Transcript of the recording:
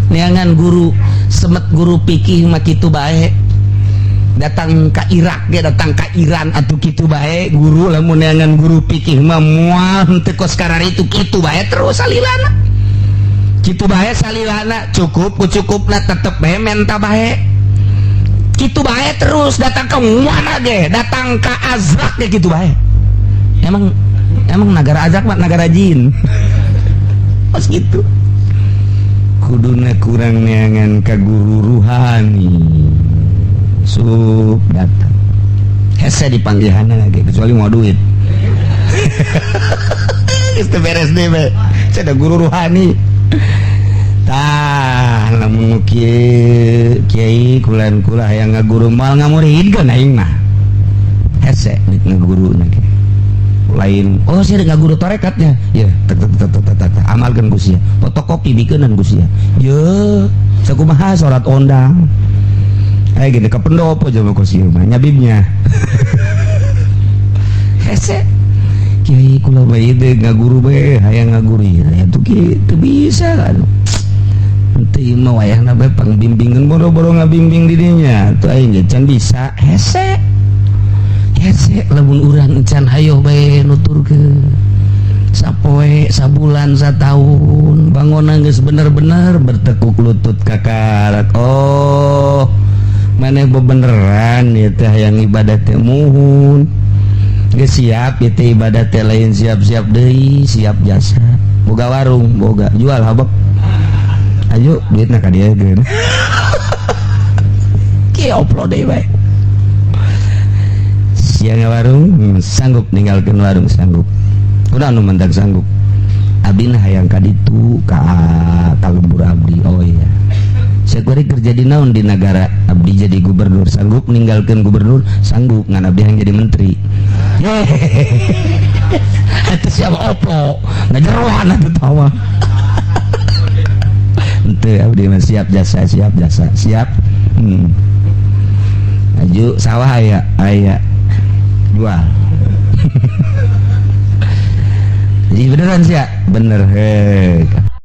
Neangan guru semet guru pikih mah kitu bae. Datang ka Irak ge, datang ka Iran atuh kitu bae guru. Lamun neangan guru pikih mah moal henteu kos kararitu, kitu bae terus salilana. Kitu bae salilana, cukup ku cukupna tetep bae menta bae. Kitu bae terus datang ke mana ge, datang ka Azrak ge kitu bae. Emang emang negara Azrak mah negara jin. Pas gitu. Kuduna kurang neangan ka guru ruhani. Sup datang. Hese dipanggihanna lagi kecuali mau duit. Geus teu beres deh be. Saya ada guru ruhani. Tah, lamun nu kieu kiai kulan kula hayang ngaguru moal ngamuridkeun aing mah. Hese ngaguruna ge. Lain, oh sia ngaguru tarekatnya. Ya, tek tek tek tek tek tek amalkeun ku sia. Fotokopi bikeunan ku sia. Ye, sakumaha salat ondang. Eh gini ke pendopo coba ku sia mah nyabibnya. Hese. Kiai kula bae teh ngaguru bae hayang ngaguru ya tuh kieu bisa kan. Henteu ieu mah wayahna bae pangbimbingan boro-boro ngabimbing di dinya. Tuh aing ge can bisa hese. Hese lamun urang encan hayoh bae nuturkeun. Sapoe, sabulan, satahun, bangunan geus bener-bener bertekuk lutut kakarak. Oh, maneh bebeneran ieu teh hayang ibadah teh muhun. Geus siap ieu teh ibadah teh lain siap-siap deui, siap jasa. Boga warung, boga jual habek. Ayo duitna ka dieu geun. Kieu upload deui bae. Sia warung sanggup ninggalkeun warung sanggup. Udah nu mendak sanggup. Abdi nah hayang ka ditu ka lembur abdi. Oh iya. Saya kerja di naon di negara abdi jadi gubernur sanggup ninggalkeun gubernur sanggup ngan abdi yang jadi menteri. Hehehe. Eta siapa oplo ngajeroan atuh tawa. Henteu abdi mah siap jasa, siap jasa, siap. Aju sawah aya, aya. Jual. Jadi beneran sih ya? Bener. Hei.